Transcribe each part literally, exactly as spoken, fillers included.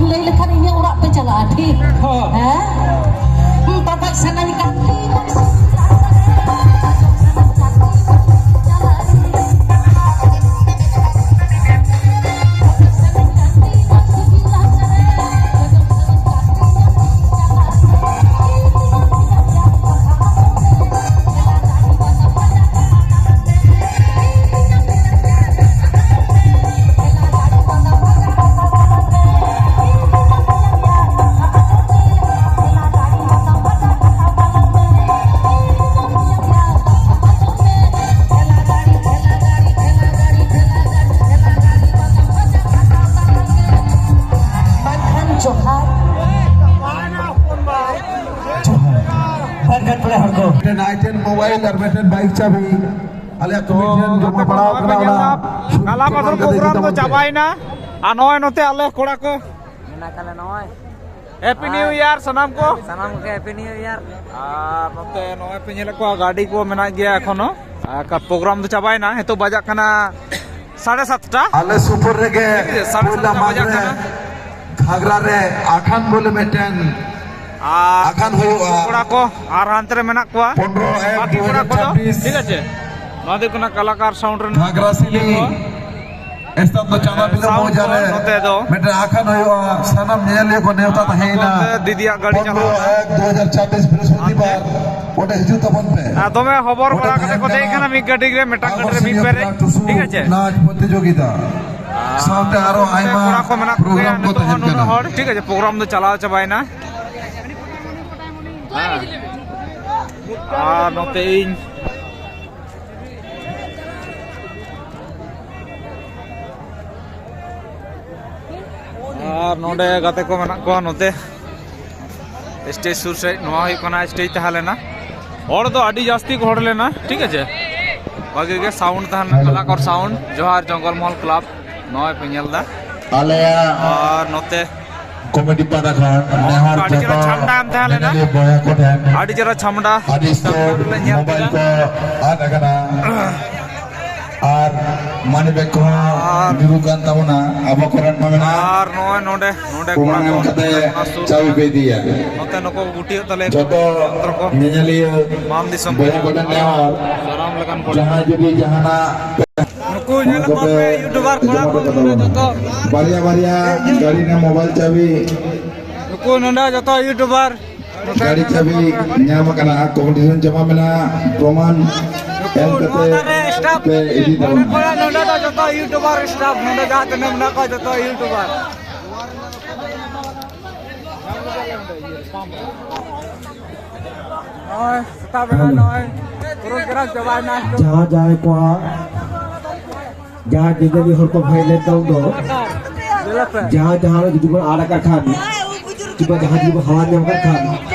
ᱞᱟᱹᱭ ᱞᱮᱠᱷᱟᱱ ᱤᱧᱟᱹᱜ ᱚᱲᱟᱜ ᱯᱮ ᱪᱟᱞᱟᱜᱼᱟ, ᱴᱷᱤᱠ? ᱦᱚᱸ᱾ ᱦᱮᱸ? ᱵᱟᱵᱟᱭ ᱥᱟᱱᱟᱧ ᱠᱟᱱ ᱛᱤᱧ᱾ ᱢᱮᱱᱠᱷᱟᱱ ᱡᱚᱦᱟᱨ᱾ ᱡᱚᱦᱟᱨ᱾ ᱵᱟᱨ ᱜᱷᱟᱴ ᱯᱮᱲᱟ ᱦᱚᱲ ᱠᱚ᱾ ᱢᱤᱫᱴᱮᱱ ᱟᱭᱴᱮᱢ ᱢᱳᱵᱟᱭᱤᱞ ᱟᱨ ᱢᱤᱫᱴᱮᱱ ᱵᱟᱭᱤᱠ ᱪᱟᱵᱤ ᱟᱞᱮᱭᱟᱜ ᱛᱚ, ᱠᱚᱢᱤᱴᱤ ᱴᱷᱮᱱ ᱡᱚᱢᱟ ᱜᱟᱛᱮ ᱠᱚ ᱵᱟᱲᱟᱣ ᱱᱚᱣᱟ ᱠᱟᱱᱟ, ᱯᱮ ᱧᱮᱞ ᱚᱱᱟ ᱧᱟᱢ, ᱥᱩᱨ ᱠᱟᱞᱟ ᱥᱩᱨ ᱯᱟᱛᱷᱚᱨ ᱠᱟᱛᱮ ᱯᱨᱳᱜᱨᱟᱢ ᱫᱚ ᱡᱚᱢᱟ ᱯᱮ᱾ ᱪᱟᱵᱟᱭᱮᱱᱟ᱾ ᱟᱨ ᱱᱚᱜᱼᱚᱭ ᱱᱚᱛᱮ ᱟᱞᱮ ᱠᱚᱲᱟ ᱠᱚ ᱢᱮᱱᱟᱜ ᱠᱟᱜ ᱞᱮ ᱱᱚᱜᱼᱚᱭ᱾ ᱦᱮᱯᱤ ᱱᱤᱭᱩ ᱤᱭᱟᱨ ᱥᱟᱱᱟᱢ ᱠᱚ᱾ ᱥᱟᱱᱟᱢ ᱠᱚᱜᱮ ᱦᱮᱯᱤ ᱱᱤᱭᱩ ᱤᱭᱟᱨ᱾ ᱟᱨ ᱱᱚᱛᱮ ᱱᱚᱜᱼᱚᱭ ᱯᱮ ᱧᱮᱞᱮᱫ ᱠᱚᱣᱟ, ᱜᱟᱹᱰᱤ ᱠᱚ ᱢᱮᱱᱟᱜ ᱜᱮᱭᱟ ᱮᱠᱷᱚᱱᱳ᱾ ᱟᱨ ᱯᱨᱳᱜᱨᱟᱢ ᱫᱚ ᱪᱟᱵᱟᱭᱮᱱᱟ, ᱱᱤᱛᱚᱜ ᱵᱟᱡᱟᱜ ᱠᱟᱱᱟ ᱥᱟᱲᱮ ᱥᱟᱛᱴᱟ᱾ ᱟᱞᱮ ᱥᱩᱯᱩᱨ ᱨᱮᱜᱮ ᱴᱷᱤᱠ ᱟᱪᱷᱮ, ᱥᱟᱲᱮ ᱯᱩᱭᱞᱟ ᱥᱟᱛᱴᱟ ᱢᱟᱜᱽ ᱵᱟᱡᱟᱜ ᱨᱮ ᱠᱟᱱᱟ᱾ ᱜᱷᱟᱜᱽᱨᱟ ᱨᱮ ᱟᱠᱷᱟᱱ ᱵᱚᱞᱮ ᱢᱤᱫᱴᱮᱱ ᱟᱨ ᱟᱠᱷᱟᱱ ᱦᱩᱭᱩᱜᱼᱟ᱾ ᱠᱚᱲᱟ ᱠᱚ ᱟᱨ ᱦᱟᱱᱛᱮ ᱨᱮ ᱢᱮᱱᱟᱜ ᱠᱚᱣᱟ᱾ ᱯᱚᱱᱨᱚ ᱮᱠ ᱵᱟᱹᱠᱤ ᱠᱚᱲᱟ ᱠᱚᱫᱚ ᱫᱩ ᱦᱟᱡᱟᱨ ᱪᱷᱟᱵᱵᱤᱥ᱾ ᱴᱷᱤᱠ ᱟᱪᱷᱮ, ᱱᱚᱣᱟ ᱫᱚ ᱦᱩᱭᱩᱜ ᱠᱟᱱᱟ ᱠᱟᱞᱟᱠᱟᱨ ᱥᱟᱣᱩᱱᱰ ᱨᱮᱱ ᱜᱷᱟᱜᱽᱨᱟ ᱥᱤᱞᱤ᱾ ᱤᱭᱟᱹ ᱠᱚ᱾ ᱮᱥᱛᱟᱱ ᱫᱚ ᱪᱟᱸᱫᱟ ᱵᱤᱞᱚᱢ ᱥᱟᱣᱩᱱᱰ ᱢᱚᱣᱡᱟ ᱠᱚ ᱨᱮ ᱱᱚᱛᱮ ᱫᱚ᱾ ᱢᱤᱫᱴᱮᱱ ᱟᱠᱷᱟᱱ ᱦᱩᱭᱩᱜᱼᱟ, ᱥᱟᱱᱟᱢ ᱧᱮᱧᱮᱞᱤᱭᱟᱹ ᱠᱚ ᱱᱮᱣᱛᱟ ᱟᱨ ᱛᱟᱦᱮᱸᱭᱮᱱᱟ᱾ ᱱᱚᱛᱮ ᱫᱤᱫᱤᱭᱟᱜ ᱜᱟᱹᱰᱤ ᱯᱚᱱᱨᱚ ᱪᱟᱞᱟᱣ ᱮᱱᱟ᱾ ᱮᱠ ᱫᱩ ᱦᱟᱡᱟᱨ ᱪᱷᱟᱵᱵᱤᱥ ᱵᱨᱤᱦᱚᱥᱯᱚᱛᱤᱵᱟᱨ ᱚᱸᱰᱮ ᱦᱤᱡᱩᱜ ᱛᱟᱵᱚᱱ ᱯᱮ᱾ ᱟᱨ ᱫᱚᱢᱮ ᱦᱚᱵᱚᱨ ᱚᱸᱰᱮ ᱵᱟᱲᱟ ᱠᱟᱛᱮ ᱛᱟᱦᱮᱸ ᱠᱚ ᱫᱮᱡ ᱠᱟᱱᱟ᱾ ᱠᱟᱱᱟ ᱢᱤᱫ ᱜᱟᱹᱰᱤ ᱨᱮ, ᱢᱤᱫᱴᱟᱝ ᱜᱟᱹᱰᱤ ᱨᱮ ᱢᱤᱫ ᱟᱠᱚᱨᱥᱚᱱᱤᱭᱚ ᱯᱮᱨᱮᱡ᱾ ᱠᱞᱟᱵᱽ ᱴᱩᱥᱩ ᱴᱷᱤᱠ ᱟᱪᱷᱮ? ᱱᱟᱪ ᱯᱨᱚᱛᱤᱡᱳᱜᱤᱛᱟ ᱟᱨ ᱥᱟᱶᱛᱮ ᱟᱨᱚ ᱱᱚᱛᱮ ᱟᱭᱢᱟ ᱠᱚᱲᱟ ᱠᱚ ᱢᱮᱱᱟᱜ ᱯᱨᱳᱜᱨᱟᱢ ᱠᱚᱜᱮᱭᱟ ᱠᱚ ᱱᱤᱛᱚᱜ ᱛᱟᱦᱮᱱ ᱦᱚᱸ ᱱᱩᱱᱟᱹᱜ ᱠᱟᱱᱟ᱾ ᱦᱚᱲ, ᱴᱷᱤᱠ ᱟᱪᱷᱮ, ᱯᱨᱳᱜᱨᱟᱢ ᱫᱚ ᱪᱟᱞᱟᱣ ᱪᱟᱵᱟᱭᱮᱱᱟ᱾ ᱦᱮᱸ᱾ ᱟᱨ ᱱᱚᱛᱮ ᱤᱧ ᱟᱨ ᱱᱚᱰᱮ ᱜᱟᱛᱮ ᱠᱚ ᱢᱮᱱᱟᱜ ᱠᱚᱣᱟ ᱱᱚᱛᱮ᱾ ᱥᱴᱮᱡᱽ ᱥᱩᱨ ᱥᱮᱫ ᱱᱚᱣᱟ ᱦᱩᱭᱩᱜ ᱠᱟᱱᱟ, ᱥᱴᱮᱡᱽ ᱛᱟᱦᱮᱸ ᱞᱮᱱᱟ᱾ ᱦᱚᱲ ᱫᱚ ᱟᱹᱰᱤ ᱡᱟᱹᱥᱛᱤ ᱠᱚ ᱦᱚᱲ ᱞᱮᱱᱟ, ᱴᱷᱤᱠ ᱟᱪᱷᱮ᱾ ᱵᱷᱟᱜᱮ ᱜᱮ ᱥᱟᱣᱩᱱᱰ ᱛᱟᱦᱮᱸ ᱞᱮᱱᱟ, ᱠᱟᱞᱟᱠᱚᱨ ᱥᱟᱣᱩᱱᱰ᱾ ᱡᱚᱦᱟᱨ ᱡᱚᱝᱜᱚᱞ ᱢᱚᱦᱚᱞ ᱠᱞᱟᱵᱽ, ᱱᱚᱜᱼᱚᱭ ᱯᱮ ᱧᱮᱞ ᱮᱫᱟ᱾ ᱟᱞᱮᱭᱟᱜ ᱟᱨ ᱱᱚᱛᱮ ᱠᱚᱢᱤᱴᱤ ᱯᱟᱦᱴᱟ ᱠᱷᱚᱱ ᱦᱚᱲ ᱱᱮᱦᱚᱨ ᱟᱹᱰᱤ ᱪᱮᱦᱨᱟ ᱡᱚᱛᱚ ᱪᱷᱟᱢᱰᱟ ᱮᱢ ᱛᱟᱦᱮᱸ ᱞᱮᱱᱟ᱾ ᱧᱮᱧᱮᱞᱤᱭᱟᱹ ᱵᱚᱭᱦᱟ ᱠᱚ ᱴᱷᱮᱱ ᱟᱹᱰᱤ ᱪᱮᱦᱨᱟ ᱪᱷᱟᱢᱰᱟ ᱟᱹᱰᱤ ᱩᱥᱛᱟᱹᱨ ᱞᱮ ᱧᱮᱞ ᱢᱳᱵᱟᱭᱤᱞ ᱠᱮᱫᱟ᱾ ᱠᱚ ᱟᱫ ᱟᱠᱟᱱᱟ᱾ ᱟᱨ ᱢᱟᱱᱤ ᱵᱮᱜᱽ ᱠᱚᱦᱚᱸ ᱟᱨ ᱧᱩᱨᱩᱜ ᱠᱟᱱ ᱛᱟᱵᱚᱱᱟ᱾ ᱟᱵᱚ ᱠᱚᱨᱮᱱ ᱢᱟ ᱢᱮᱱᱟᱜᱼᱟ, ᱟᱨ ᱱᱚᱜᱼᱚᱭ ᱱᱚᱰᱮ, ᱱᱚᱰᱮ ᱠᱚᱲᱟ ᱠᱚ ᱮᱢ ᱠᱟᱛᱮ ᱚᱱᱟ ᱥᱩᱨ ᱪᱟᱵᱤ ᱯᱮ ᱤᱫᱤᱭᱟ᱾ ᱱᱚᱛᱮ ᱱᱩᱠᱩ ᱜᱩᱴᱤᱭᱮᱫ ᱛᱟᱞᱮᱭᱟ ᱡᱚᱛᱚ ᱡᱚᱱᱛᱨᱚ ᱠᱚ᱾ ᱧᱮᱧᱮᱞᱤᱭᱟᱹ ᱢᱟᱱ ᱫᱤᱥᱚᱢ ᱵᱚᱭᱦᱟ ᱠᱚ ᱠᱚᱴᱷᱮᱱ ᱱᱮᱦᱚᱨ, ᱥᱟᱱᱟᱢ ᱞᱮᱠᱟᱱ ᱠᱚᱲᱟ᱾ ᱡᱟᱦᱟᱸᱭ ᱡᱩᱫᱤ ᱡᱟᱦᱟᱱᱟᱜ ᱱᱩᱠᱩ ᱧᱮᱞ ᱠᱚᱯᱮ ᱡᱚᱢᱟ ᱦᱚᱴᱚ ᱠᱟᱛᱟᱵᱚᱱᱟ᱾ ᱡᱚᱛᱚ ᱵᱟᱨᱭᱟ ᱵᱟᱨᱭᱟ ᱜᱟᱹᱰᱤ ᱨᱮᱱᱟᱜ ᱢᱳᱵᱟᱭᱤᱞ ᱪᱟᱵᱤ᱾ ᱱᱩᱠᱩ ᱱᱚᱰᱮ ᱡᱚᱛᱚ YouTuber᱾ ᱜᱟᱹᱰᱤ ᱪᱟᱵᱤ ᱧᱟᱢ ᱟᱠᱟᱱᱟ, ᱠᱚᱢᱯᱤᱴᱤᱥᱚᱱ ᱡᱚᱢᱟ ᱢᱮᱱᱟᱜᱼᱟ, ᱯᱨᱚᱢᱟᱱ ᱮᱢ ᱱᱚᱣᱟ ᱠᱟᱛᱮ ᱫᱷᱟᱨᱮ staff ᱯᱮ ᱤᱫᱤ ᱛᱟᱵᱚᱱᱟ᱾ ᱱᱚᱰᱮ ᱫᱚ ᱡᱚᱛᱚ YouTuber staff, ᱱᱚᱰᱮ ᱡᱟᱦᱟᱸ ᱛᱤᱱᱟᱹᱜ ᱢᱮᱱᱟᱜ ᱠᱚᱣᱟ ᱡᱚᱛᱚ YouTuber᱾ ᱱᱚᱜᱼᱚᱭ ᱥᱮᱛᱟᱜ ᱵᱮᱲᱟ ᱱᱚᱜᱼᱚᱭ program ᱪᱟᱵᱟᱭᱮᱱᱟ᱾ ᱡᱟᱦᱟᱸ ᱡᱟᱦᱟᱸᱭ ᱠᱚᱣᱟᱜ ᱡᱟᱦᱟᱸ ᱡᱩᱫᱤ ᱦᱚᱲ ᱠᱚ ᱦᱮᱡ ᱞᱮᱱᱠᱷᱟᱱ ᱫᱚ, ᱡᱟᱦᱟᱸ ᱡᱟᱦᱟᱸ ᱨᱮ ᱡᱩᱫᱤ ᱵᱚᱱ ᱟᱫ ᱟᱠᱟᱫ ᱠᱷᱟᱱ, ᱠᱤᱝᱵᱟ ᱡᱟᱦᱟᱸ ᱡᱩᱫᱤ ᱵᱚᱱ ᱦᱟᱞᱟ ᱧᱟᱢ ᱟᱠᱟᱫ ᱠᱷᱟᱱ,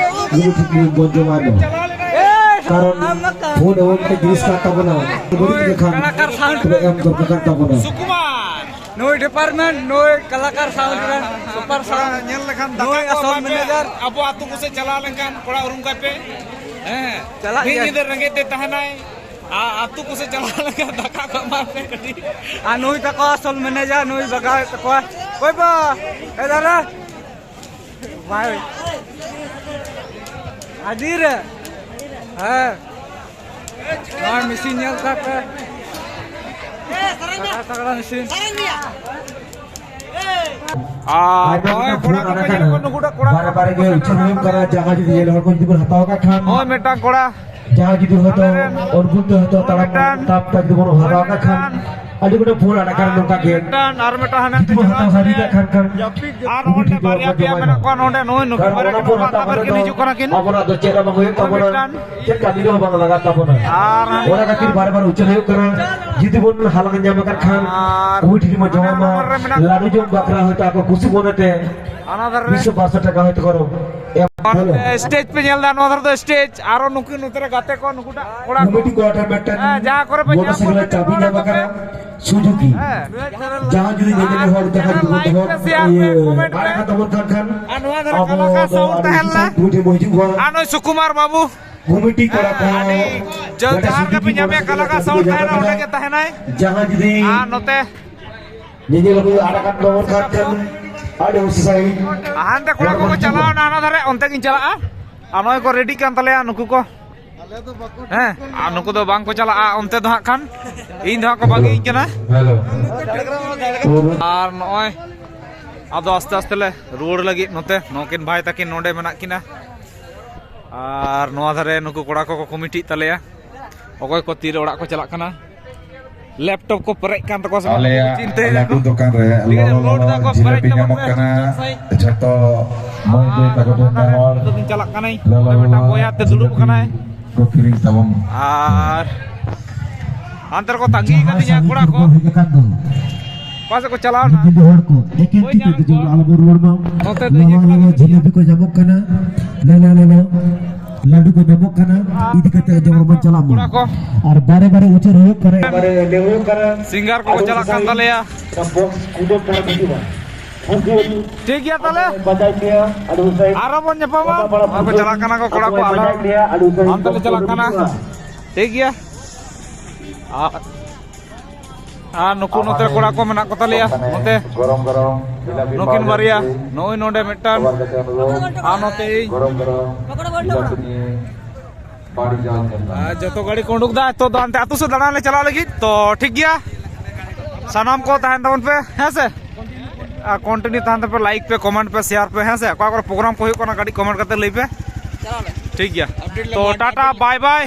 ᱩᱱᱤ ᱴᱷᱤᱠ ᱵᱚᱱ ᱡᱚᱢᱟ ᱫᱚ᱾ ᱠᱟᱨᱚᱱ ᱯᱷᱳᱱ ᱮᱢᱚᱱ ᱢᱤᱫᱴᱮᱱ ᱡᱤᱱᱤᱥ ᱠᱟᱱ ᱛᱟᱵᱚᱱᱟ, ᱵᱟᱹᱲᱤᱡ ᱞᱮᱠᱷᱟᱱ ᱛᱚᱵᱮ ᱮᱢ ᱫᱚᱨᱠᱟᱨ ᱠᱟᱱ ᱛᱟᱵᱚᱱᱟ᱾ ᱱᱩᱭ department, ᱱᱩᱭ ᱠᱟᱞᱟᱠᱟᱨ sound ᱨᱮᱱ super sound᱾ ᱧᱮᱞ ᱞᱮᱠᱷᱟᱱ ᱫᱟᱠᱟ ᱱᱩᱭ ᱠᱚ ᱟᱥᱚᱞ ᱮᱢᱟ ᱯᱮ, manager᱾ ᱟᱵᱚ ᱟᱹᱛᱩ ᱠᱚᱥᱮᱫ ᱪᱟᱞᱟᱣ ᱞᱮᱱᱠᱷᱟᱱ ᱠᱚᱲᱟ ᱩᱨᱩᱢ ᱠᱟᱭᱯᱮ᱾ ᱦᱮᱸ, ᱪᱟᱞᱟᱜ ᱢᱤᱫ ᱜᱮᱭᱟ᱾ ᱧᱤᱫᱟᱹ ᱨᱮᱸᱜᱮᱡ ᱛᱮ ᱛᱟᱦᱮᱱᱟᱭ᱾ ᱟ-, ᱟᱹᱛᱩ ᱠᱚᱥᱮᱫ ᱪᱟᱞᱟᱣ ᱞᱮᱱᱠᱷᱟᱱ ᱫᱟᱠᱟ ᱠᱚ ᱮᱢᱟ ᱯᱮ ᱠᱟᱹᱴᱤᱡ᱾ ᱟᱨ ᱱᱩᱭ ᱛᱟᱠᱚ ᱟᱥᱚᱞ manager, ᱱᱩᱭ ᱵᱟᱜᱟᱣᱮᱫ ᱛᱟᱠᱚᱣᱟ᱾ ᱚᱠᱚᱭ ᱵᱟ? ᱮ ᱫᱟᱫᱟ᱾ ᱵᱷᱟᱭ᱾ ᱟᱹᱰᱤ ᱨᱮ᱾ ᱦᱮᱸ᱾ ᱱᱚᱣᱟ machine ᱧᱮᱞ ᱛᱟᱯᱮ᱾ ᱛᱟᱜᱲᱟ, ᱛᱟᱜᱲᱟ machine᱾ ᱟᱨ ᱟᱭᱢᱟ ᱱᱚᱜᱼᱚᱭ ᱜᱚᱴᱟᱝ ᱠᱚᱲᱟ ᱯᱷᱳᱱ ᱠᱚᱯᱮ ᱟᱲᱟᱜ ᱧᱮᱞ ᱠᱟᱱᱟ᱾ ᱠᱚᱣᱟ, ᱱᱩᱠᱩᱴᱟᱜ ᱠᱚᱲᱟ ᱵᱟᱨᱮ ᱠᱚ ᱵᱟᱨᱮ ᱜᱮ ᱩᱪᱷᱟᱹᱱ ᱦᱩᱭᱩᱜ ᱠᱟᱱᱟ, ᱡᱟᱦᱟᱸ ᱡᱩᱫᱤ ᱧᱮᱞ ᱦᱚᱲ ᱠᱚ ᱡᱩᱫᱤ ᱵᱚᱱ ᱦᱟᱛᱟᱣ ᱠᱟᱜ ᱠᱷᱟᱱ᱾ ᱱᱚᱜᱼᱚᱭ ᱢᱤᱫᱴᱟᱝ ᱠᱚᱲᱟ᱾ ᱡᱟᱦᱟᱸ ᱡᱩᱫᱤ ᱦᱚᱭᱛᱳ ᱟᱞᱮ ᱨᱮᱱ ᱚᱨᱡᱩᱱ ᱛᱮ ᱦᱚᱭᱛᱚ ᱛᱟᱲᱟᱢ ᱢᱤᱫᱴᱟᱝ, ᱛᱟᱯ ᱛᱟᱯ ᱡᱩᱫᱤ ᱵᱚᱱ ᱦᱟᱛᱟᱣ ᱠᱟᱜ ᱠᱷᱟᱱ, ᱟᱹᱰᱤ ᱜᱚᱴᱟᱝ ᱯᱷᱳᱱ ᱟᱲᱟᱜ ᱠᱟᱱᱟ ᱱᱚᱝᱠᱟ ᱜᱮ᱾ ᱢᱤᱫᱴᱟᱝ ᱟᱨ ᱢᱤᱫᱴᱟᱝ ᱦᱟᱱᱮ ᱡᱩᱫᱤ ᱵᱚᱱ ᱦᱟᱛᱟᱣ ᱥᱟᱹᱨᱤ ᱠᱟᱜ ᱠᱷᱟᱱ ᱠᱷᱟᱱ, ᱟᱨ ᱩᱱᱠᱩ ᱱᱚᱜᱼᱚᱭ ᱴᱷᱤᱠ ᱵᱟᱨᱭᱟ ᱡᱚᱢᱟᱜ ᱯᱮᱭᱟ ᱡᱚᱢᱟᱭ ᱢᱮᱱᱟᱜ ᱢᱟ᱾ ᱠᱚᱣᱟ ᱱᱚᱰᱮ, ᱱᱩᱭ ᱱᱩᱠᱤᱱ ᱠᱟᱨᱚᱱ ᱵᱟᱨᱭᱟ ᱚᱱᱟ ᱯᱷᱳᱱ ᱦᱟᱛᱟᱣ ᱠᱟᱛᱮ ᱠᱤᱱ ᱫᱚ ᱦᱤᱡᱩᱜ ᱠᱟᱱᱟ ᱠᱤᱱ᱾ ᱟᱵᱚᱱᱟᱜ ᱫᱚ ᱪᱮᱫ ᱦᱚᱸ ᱵᱟᱝ ᱦᱩᱭᱩᱜ ᱛᱟᱵᱚᱱᱟ᱾ ᱢᱤᱫᱴᱟᱝ᱾ ᱪᱮᱫ ᱠᱟᱹᱢᱤ ᱨᱮᱦᱚᱸ ᱵᱟᱝ ᱞᱟᱜᱟᱜ ᱛᱟᱵᱚᱱᱟ᱾ ᱟᱨ ᱚᱱᱟ ᱠᱷᱟᱹᱛᱤᱨ ᱵᱟᱨ ᱵᱟᱨ ᱩᱪᱷᱟᱹᱱ ᱦᱩᱭᱩᱜ ᱠᱟᱱᱟ, ᱡᱩᱫᱤ ᱵᱚᱱ ᱦᱟᱞᱟᱝ ᱧᱟᱢ ᱟᱠᱟᱫ ᱠᱷᱟᱱ, ᱟᱨ ᱩᱱᱤ ᱴᱷᱮᱱ ᱵᱚᱱ ᱡᱚᱢᱟ ᱢᱟ᱾ ᱦᱟᱱᱟ ᱫᱷᱟᱨᱮ ᱨᱮ ᱢᱮᱱᱟᱜ ᱞᱟᱹᱰᱩ ᱡᱚᱢ ᱵᱟᱠᱷᱨᱟ ᱦᱚᱭᱛᱳ ᱟᱠᱚ ᱠᱩᱥᱤ ᱢᱚᱱᱮᱛᱮ ᱦᱟᱱᱟ ᱫᱷᱟᱨᱮ ᱨᱮ᱾ ᱢᱤᱫᱥᱚ ᱵᱟᱨᱥᱚ ᱴᱟᱠᱟ ᱦᱚᱭᱛᱳ ᱠᱚ ᱮᱢ᱾ ᱦᱮᱞᱳ᱾ Stage ᱯᱮ ᱧᱮᱞ ᱮᱫᱟ, ᱱᱚᱣᱟ ᱫᱷᱟᱨᱮ ᱫᱚ stage, ᱟᱨᱚ ᱱᱩᱠᱤᱱ ᱱᱚᱛᱮ ᱨᱮ ᱜᱟᱛᱮ ᱠᱚ, ᱱᱩᱠᱩᱴᱟᱜ ᱠᱚᱲᱟ ᱠᱚ᱾ ᱠᱚᱢᱤᱴᱤ ᱠᱚᱣᱟᱴᱟᱨ ᱢᱤᱫᱴᱟᱝ ᱦᱮᱸ, ᱡᱟᱦᱟᱸ ᱠᱚᱨᱮ ᱯᱮ ᱧᱟᱢ ᱢᱚᱴᱚᱨᱥᱟᱭᱠᱮᱞ ᱠᱚᱣᱟ, ᱪᱟᱵᱤ ᱱᱚᱰᱮ ᱧᱟᱢ ᱠᱚᱯᱮ᱾ ᱟᱠᱟᱱᱟ, ᱥᱩᱡᱩᱠᱤ᱾ ᱦᱮᱸ᱾ ᱡᱟᱦᱟᱸ ᱡᱩᱫᱤ ᱧᱮᱧᱮᱞ ᱦᱚᱲ ᱡᱟᱦᱟᱸ ᱡᱩᱫᱤ ᱵᱚᱱ ᱫᱚᱦᱚ, ᱤᱭᱟᱹ, ᱟᱲᱟᱜ ᱠᱟᱛᱟ ᱵᱚᱱ ᱠᱟᱱ ᱠᱷᱟᱱ, ᱟᱨ ᱱᱚᱣᱟ ᱫᱷᱟᱨᱮ ᱟᱵᱚ ᱠᱟᱞᱟᱠᱟ ᱫᱚ sound ᱟᱹᱰᱤ ᱛᱟᱦᱮᱸ ᱞᱮᱱᱟ᱾ ᱥᱟᱱᱛᱤ ᱵᱚᱱ ᱦᱤᱡᱩᱜᱼᱟ᱾ ᱟᱨ ᱱᱩᱭ ᱥᱩᱠᱩᱢᱟᱨ ᱵᱟᱹᱵᱩ᱾ ᱠᱚᱢᱤᱴᱤ ᱠᱚᱲᱟ ᱠᱚ, ᱟᱹᱰᱤ ᱡᱟᱹᱞ ᱡᱟᱦᱟᱸ ᱨᱮᱜᱮ ᱯᱮ ᱧᱟᱢᱮᱭᱟ, ᱠᱟᱞᱟᱠᱟ ᱥᱟᱣᱩᱱᱰ ᱛᱟᱦᱮᱱᱟ, ᱚᱸᱰᱮ ᱜᱮ ᱛᱟᱦᱮᱱᱟᱭ᱾ ᱡᱟᱦᱟᱸ ᱡᱩᱫᱤ ᱟᱨ ᱱᱚᱛᱮ ᱧᱮᱧᱮᱞ ᱠᱚ ᱟᱲᱟᱜ ᱠᱟᱜ ᱛᱟᱵᱚᱱ ᱠᱷᱟᱱ ᱟᱹᱰᱤ ᱩᱥᱟᱹᱨᱟᱭ᱾ ᱦᱟᱱᱛᱮ ᱠᱚᱲᱟ ᱠᱚᱠᱚ ᱪᱟᱞᱟᱣᱱᱟ ᱦᱟᱱᱟ ᱫᱷᱟᱨᱮ, ᱚᱱᱛᱮ ᱜᱤᱧ ᱪᱟᱞᱟᱜᱼᱟ᱾ ᱟᱨ ᱱᱚᱜᱼᱚᱭ ᱠᱚ ᱨᱮᱰᱤᱜ ᱠᱟᱱ ᱛᱟᱞᱮᱭᱟ ᱱᱩᱠᱩ ᱠᱚ᱾ ᱦᱮᱸ, ᱟᱨ ᱱᱩᱠᱩ ᱫᱚ ᱵᱟᱝ ᱠᱚ ᱪᱟᱞᱟᱜᱼᱟ ᱚᱱᱛᱮ ᱫᱚ ᱦᱟᱸᱜ ᱠᱷᱟᱱ, ᱤᱧ ᱫᱚ ᱦᱟᱸᱜ ᱠᱚ ᱵᱟᱹᱜᱤᱧ ᱠᱟᱱᱟ᱾ ᱦᱮᱞᱳ᱾ ᱟᱨ ᱱᱚᱜᱼᱚᱭ ᱟᱫᱚ ᱟᱥᱛᱮ ᱟᱥᱛᱮ ᱞᱮ ᱨᱩᱣᱟᱹᱲ ᱞᱟᱹᱜᱤᱫ ᱱᱚᱛᱮ, ᱱᱩᱠᱤᱱ ᱵᱷᱟᱭ ᱛᱟᱹᱠᱤᱱ ᱱᱚᱰᱮ ᱢᱮᱱᱟᱜ ᱠᱤᱱᱟ᱾ ᱟᱨ ᱱᱚᱣᱟ ᱫᱷᱟᱨᱮ ᱱᱩᱠᱩ ᱠᱚᱲᱟ ᱠᱚᱠᱚ ᱠᱚᱢᱤᱴᱤᱜ ᱛᱟᱞᱮᱭᱟ, ᱚᱠᱚᱭ ᱠᱚ ᱛᱤᱨᱮ ᱚᱲᱟᱜ ᱠᱚ ᱪᱟᱞᱟᱜ ᱠᱟᱱᱟ᱾ ᱞᱮᱯᱴᱚᱯ ᱠᱚ ᱯᱮᱨᱮᱡ ᱠᱟᱱ ᱛᱟᱠᱚᱣᱟ ᱥᱮ ᱵᱟᱝ? ᱟᱞᱮᱭᱟᱜ ᱪᱤᱱᱛᱟᱹᱭ ᱞᱟᱹᱰᱩ ᱫᱟᱠᱚ᱾ ᱫᱚᱠᱟᱱ ᱨᱮ ᱴᱷᱤᱠ ᱟᱪᱷᱮ, ᱞᱚᱞᱚ ᱞᱳᱰ ᱞᱚᱞᱚ ᱫᱟᱠᱚ, ᱯᱮᱨᱮᱡ ᱡᱤᱞᱟᱹᱯᱤ ᱛᱟᱵᱚᱱ ᱧᱟᱢᱚᱜ ᱯᱮ᱾ ᱠᱟᱱᱟ᱾ ᱡᱷᱚᱛᱚ ᱢᱟᱹᱭ ᱵᱟᱹᱵᱩ ᱟᱨ ᱛᱟᱠᱚ ᱱᱚᱣᱟ ᱴᱷᱮᱱ ᱫᱷᱟᱨᱮ ᱱᱮᱦᱚᱨ ᱱᱤᱛᱚᱜ ᱫᱚᱧ ᱪᱟᱞᱟᱜ ᱠᱟᱹᱱᱟᱹᱧ᱾ ᱞᱚᱞᱚ ᱱᱚᱰᱮ ᱢᱤᱫᱴᱟᱝ ᱞᱚᱞᱚ ᱵᱚᱭᱦᱟ ᱛᱮ ᱫᱩᱲᱩᱵ ᱡᱤᱞᱟᱹᱯᱤ ᱟᱠᱟᱱᱟᱭ᱾ ᱠᱚ ᱠᱤᱨᱤᱧ ᱛᱟᱵᱚᱱ᱾ ᱟᱨ ᱦᱟᱱᱛᱮ ᱨᱮᱠᱚ ᱛᱟᱺᱜᱤ ᱟᱠᱟᱫᱤᱧᱟ ᱠᱚᱲᱟ ᱠᱚ᱾ ᱦᱮᱡ ᱟᱠᱟᱱ ᱫᱚ᱾ ᱚᱠᱟ ᱥᱮᱫ ᱠᱚ ᱪᱟᱞᱟᱣ ᱮᱱᱟ? ᱫᱤᱫᱤ ᱦᱚᱲ ᱠᱚ ᱮᱠᱮᱱ ᱵᱟᱹᱧ ᱛᱤ ᱧᱟᱢ ᱛᱮ ᱫᱚ ᱠᱚᱣᱟ᱾ ᱡᱮᱢᱚᱱ ᱟᱞᱚᱵᱚᱱ ᱨᱩᱣᱟᱹᱲ ᱢᱟ᱾ ᱱᱚᱛᱮ ᱫᱚ ᱞᱚᱞᱚ ᱤᱭᱟᱹ ᱠᱚ ᱞᱚᱞᱚ ᱞᱟᱹᱜᱤᱫ ᱡᱷᱤᱞᱟᱹᱯᱤ ᱠᱚ ᱧᱟᱢᱚᱜ ᱠᱟᱱᱟ᱾ ᱞᱚᱞᱚ ᱞᱚᱞᱚ ᱞᱟᱹᱰᱩ ᱠᱚ ᱧᱟᱢᱚᱜ ᱠᱟᱱᱟ᱾ ᱤᱫᱤ ᱠᱟᱛᱮ ᱡᱮᱢᱚᱱ ᱵᱚᱱ ᱪᱟᱞᱟᱜ ᱢᱟ᱾ ᱠᱚᱲᱟ ᱠᱚ᱾ ᱟᱨ ᱵᱟᱨᱮ ᱵᱟᱨᱮ ᱩᱪᱟᱹᱲ ᱦᱩᱭᱩᱜ ᱠᱟᱱᱟ᱾ ᱥᱤᱝᱜᱟᱨ ᱠᱚᱠᱚ ᱪᱟᱞᱟᱜ ᱠᱟᱱ ᱛᱟᱞᱮᱭᱟ᱾ ᱴᱷᱤᱠ ᱜᱮᱭᱟ ᱛᱟᱦᱞᱮ᱾ ᱟᱨᱚ ᱵᱚᱱ ᱧᱟᱯᱟᱢᱟ᱾ ᱟᱨ ᱠᱚ ᱪᱟᱞᱟᱜ ᱠᱟᱱᱟ ᱠᱚ ᱠᱚᱲᱟ ᱠᱚ, ᱟᱞᱮ ᱦᱚᱸ ᱦᱟᱱᱛᱮ ᱞᱮ ᱪᱟᱞᱟᱜ ᱠᱟᱱᱟ᱾ ᱴᱷᱤᱠ ᱜᱮᱭᱟ᱾ ᱟᱨ ᱟᱨ ᱱᱩᱠᱩ ᱱᱚᱛᱮ ᱠᱚᱲᱟ ᱠᱚ ᱢᱮᱱᱟᱜ ᱠᱚ ᱛᱟᱞᱮᱭᱟ, ᱱᱚᱛᱮ ᱱᱩᱠᱤᱱ ᱵᱟᱨᱭᱟ, ᱱᱚᱜᱼᱚᱭ ᱱᱚᱰᱮ ᱢᱤᱫᱴᱟᱝ, ᱟᱨ ᱱᱚᱛᱮ ᱤᱧ᱾ ᱟᱨ ᱡᱚᱛᱚ ᱜᱟᱹᱰᱤ ᱠᱚ ᱩᱰᱩᱠ ᱫᱟ, ᱱᱤᱛᱚᱜ ᱫᱚ ᱦᱟᱱᱛᱮ ᱟᱹᱛᱩ ᱥᱮᱫ ᱫᱟᱬᱟᱱ ᱞᱮ ᱪᱟᱞᱟᱜ ᱞᱟᱹᱜᱤᱫ᱾ ᱛᱚ ᱴᱷᱤᱠ ᱜᱮᱭᱟ, ᱥᱟᱱᱟᱢ ᱠᱚ ᱛᱟᱦᱮᱱ ᱛᱟᱵᱚᱱ ᱯᱮ, ᱦᱮᱸ ᱥᱮ? ᱟᱨ ᱠᱚᱱᱴᱤᱱᱤᱭᱩ ᱛᱟᱦᱮᱱ ᱛᱟᱯᱮ, ᱞᱟᱭᱤᱠ ᱯᱮ, ᱠᱚᱢᱮᱱᱴ ᱯᱮ, ᱥᱮᱭᱟᱨ ᱯᱮ, ᱦᱮᱸ ᱥᱮ? ᱚᱠᱟ ᱠᱚᱨᱮ ᱯᱨᱳᱜᱨᱟᱢ ᱠᱚ ᱦᱩᱭᱩᱜ ᱠᱟᱱᱟ, ᱠᱟᱹᱴᱤᱡ ᱠᱚᱢᱮᱱᱴ ᱠᱟᱛᱮ ᱞᱟᱹᱭ ᱯᱮ᱾ ᱴᱷᱤᱠ ᱜᱮᱭᱟ, ᱛᱚ ᱴᱟᱴᱟ, ᱵᱟᱭ ᱵᱟᱭ᱾